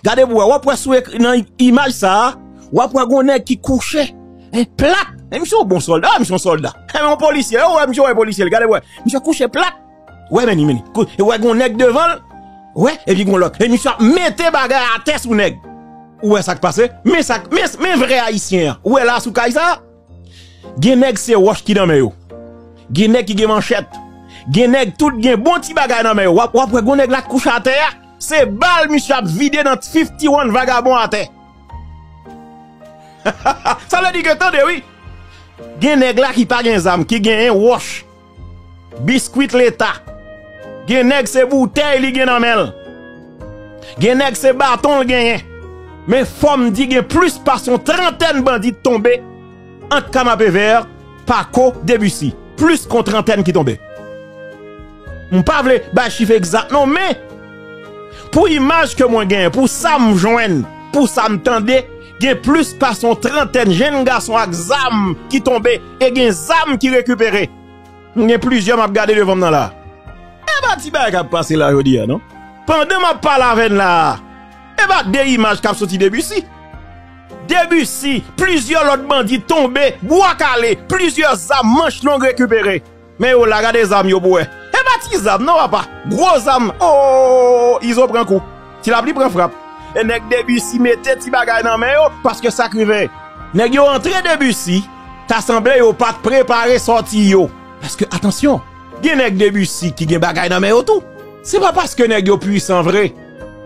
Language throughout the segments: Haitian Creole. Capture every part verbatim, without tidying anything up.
Gade pou wè, w ap wè sou ekr-, nan imaj sa a, w ap wè gon nèg ki kouche, en, plat. E misye yon bon sòlda, a, misye yon sòlda. E yon polisye, ou wè misye, wè polisye, gade pou wè. Misye kouche plat. Wè, men li, men li. Kou-, e wè gon nèg devan l. Wè, epi gon lòt. E misye ap mete bagay atè sou nèg. Ou wè sa k pase? Men sa k, men, men vrè ayisyen an. Ou wè la sou kay sa a? Gen nèg se wòch ki nan men yo. Gen nèg ki gen manchèt. Gen nèg tout gen bon ti bagay nan men yo. W ap, w ap wè gon nèg la k kouche atè a. Se bal misye ap vide nan fifty one vagabon atè. Sa vle di ke, tande wi. Gen nèg la ki pa gen zam, ki genyen wòch, biskwit leta. Gen nèg se boutèy li gen nan men l. Gen nèg se baton l genyen. Men fò m di gen plis pase yon trantèn bandi tonbe ant Kanapevè, Pako, Debisi. Plis ke yon trantèn ki tonbe. M pa vle bay chif egzak non, men pou imaj ke mwen genyen, pou sa m jwenn, pou sa m tande, gen plis pase yon trantèn jenn gason ak zam ki tonbe e gen zam ki rekipere. M gen plizyè m ap gade devan m nan la. E pa ti bagay k ap pase la jodi a, non. Pandan m ap pale avè n la a, e pa de imaj k ap soti Debisi. Debisi, plizyè lòt bandi tonbe, bwa kale, plizyè zam manch long rekipere. Men yo la, gade zam yo pou wè. E pa ti zam, non, papa. Gwo zam. Oh, Izo pran kou. Ti Lapli pran frap. E nèg Debisi mete ti bagay nan men yo, paske sa k rive. Nèg yo antre Debisi, ta sanble yo pa t prepare sòti yo. Paske, atansyon, gen nèg Debisi ki gen bagay nan men yo tou. Se pa paske nèg yo pwisan vre.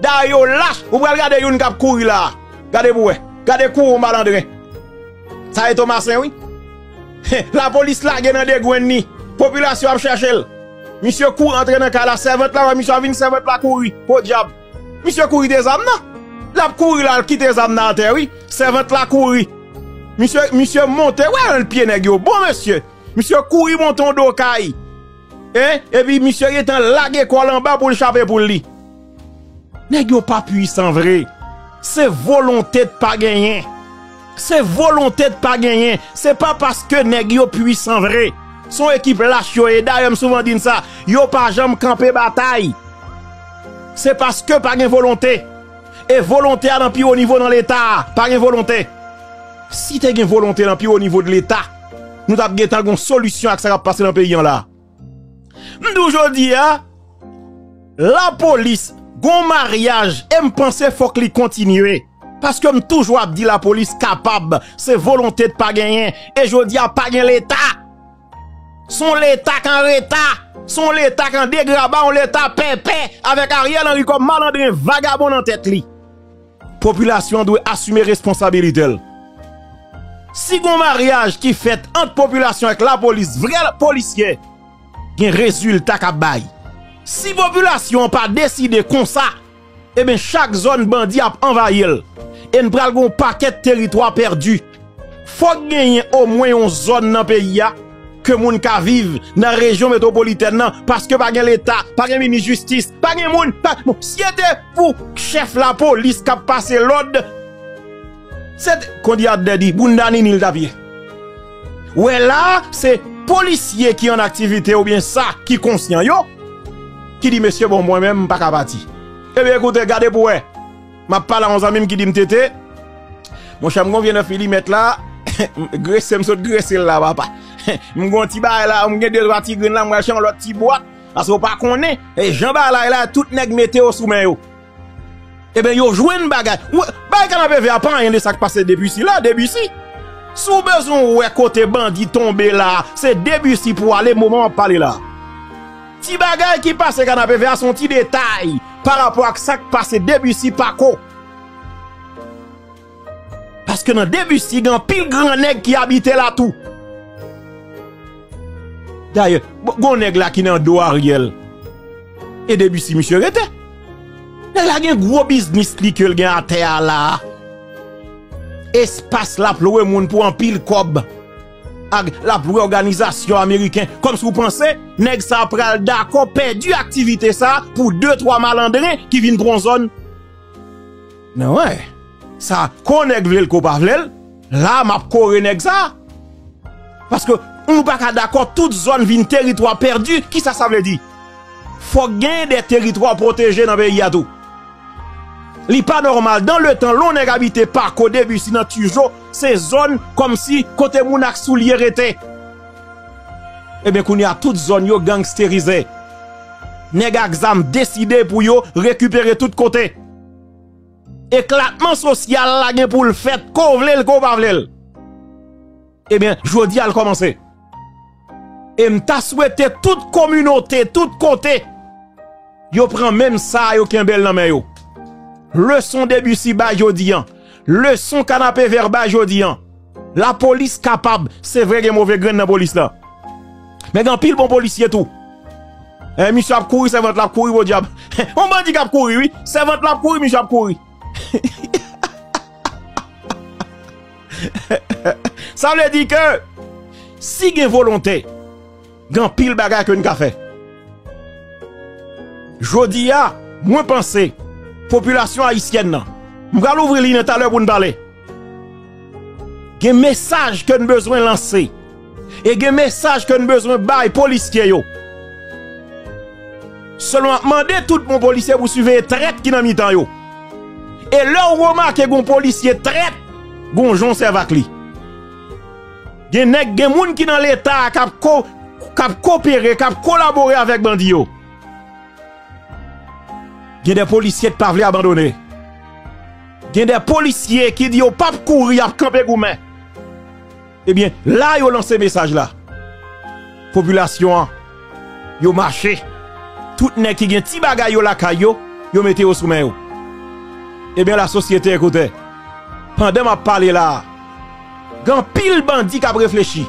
Dayè yo lach, ou pral gade youn k ap kouri la. Gade pou wè. Gade kouri yon malandren. Sa e Tomasen, wi. Lapolis lage nan degrenn li. Popilasyon ap chèche l. Misye kouri antre nan kay la, sèvant la wè misye ap vin, sèvant la kouri. Podyab. Misye kouri kite zam nan. L ap kouri la, l kite zam nan atè, wi. Sèvant la kouri. Misye, misye monte, wè, pye nèg yo bon, mesye. Misye kouri monte yon do kay. En? Epi misye gentan lage kò l anba pou l chape poul li. Nèg yo pa pwisan vre. Se volonte t pa genyen. Se volonte t pa genyen. Se pa paske nèg yo pwisan vre. Se yon ekip lach yo ye. Dayè, m souvan di n sa. Yo pa janm kanpe batay. Se paske pa gen volonte. E volonte a nan pi wo nivo nan Leta a. Pa gen volonte. Si te gen volonte nan pi wo nivo de Leta, nou t ap gentan gon solisyon ak sa k ap pase nan peyi an la. M di w jodi a, lapolis gon maryaj e m panse fòk li kontinye. Paske m toujou ap di lapolis kapab, se volonte t pa genyen. E jodi a pa gen Leta. Se yon Leta k an reta. Se yon Leta k an degraba, yon Leta pèpè avèk Ariel Henry kòm malandren vagabon nan tèt li. Popilasyon an dwe asime responsabilite l. Si gon maryaj ki fèt ant popilasyon ak lapolis, vrè polisye, gen rezilta k ap bay. Si popilasyon an pa deside konsa, ebyen chak zòn bandi ap anvayi l. E n pral gon pakèt teritwa pèdi. Fòk genyen omwen yon zòn nan peyi a ke moun ka viv nan rejyon metwopolitèn nan, paske pa gen Leta, pa gen minis jistis, pa gen moun, pa, bon, si e te pou chèf lapolis k ap pase lòd, se te, kondi a dèdi, bounda nini l t ap ye. Wè la, se polisye ki an aktivite oubyen sa ki konsyan yo, ki di, "Mesye, bon, mwen menm, m pa ka pati." Ebyen, ekoute, gade pou wè. M ap pale a yon zanmi m ki di m tete. Monchè, m gon vye nèf milimèt la. Grese, m sot grese l la, papa. M gon ti bagay la, m gen de twa ti grenn la, m pral chèche yon lòt ti bwat. Paske w pa konnen. E jan bagay la ye la, tout nèg mete yo sou men yo. Ebyen, yo jwenn bagay. Ou, bagay Kanapevè a pa anyen de sa k pase Debisi la, Debisi. Si w bezwen wè kote bandi tonbe la, se Debisi pou w ale moman w ap pale la. Ti bagay ki pase Kanapevè a se yon ti detay pa rapò ak sa k pase Debisi, Pako. Paske nan Debisi, gen anpil gran nèg ki abite la tou. Dayè, bon, gon nèg la ki nan do Ariel. E Debisi misye rete. Nèg la gen gwo biznis li ke l gen atè a la. Espas l ap lwe moun pou anpil kòb. Ak l ap lwe òganizasyon ameriken. Kòmsi w panse nèg sa a pral dakò pèdi aktivite sa a pou de twa malandren ki vin pran zòn? Men wè, sa, ke w nèg vle l, ke w pa vle l, la, m ap kore nèg sa. Paske nou pa ka dakò tout zòn vin teritwa pèdi. Kisa sa vle di? Fòk genyen de teritwa pwoteje nan peyi a tou. Li pa nòmal, dans le temps, lè yon nèg abite Pako, Debussy, nan Tijo, se zòn kòmsi kote moun ak soulye rete. Ebyen, kounye a, tout zòn yo gangsterize. Nèg ak zam deside pou yo rekipere tout kote. Eklatman sosyal la gen pou l fèt, ke w vle l, ke w pa vle l. Ebyen, jodi a l kòmanse. E m ta swete tout kominote, tout kote, yo pran menm sa, yo kenbe l nan men yo. Leson Debussy bay jodi a. Leson Kanapevè bay jodi a. Lapolis kapab, se vre gen move grenn nan polis la. Men gen anpil bon polisye tou. E, misye ap kouri, sèvant la ap kouri, podyab. Yon bandi k ap kouri, wi. Sèvant la ap kouri, misye ap kouri. Sa vle di ke si gen volonte, gen anpil bagay ke n ka fè. Jodi a, mwen panse, popilasyon ayisyèn nan, m pral ouvri liy nan talè pou n pale. Gen mesaj ke n bezwen lanse. E gen mesaj ke n bezwen bay polisye yo. Selon ap mande tout bon polisye pou siveye trèt ki nan mitan yo. E lè w remake gon polisye trèt, gon jan w sèvi ak li. Gen nèg, gen moun ki nan Leta a k ap ko-, k ap kopere, k ap kolabore avèk bandi yo. Gen de polisye ki pa vle abandone. Gen de polisye ki di yo p ap kouri, y ap kanpe goumen. Ebyen, la yo lanse mesaj la. Popilasyon an, yo mache. Tout nèg ki gen ti bagay yo lakay yo, yo mete yo sou men yo. Ebyen, lasosyete, ekoute. Pandan m ap pale la a, gen anpil bandi k ap reflechi.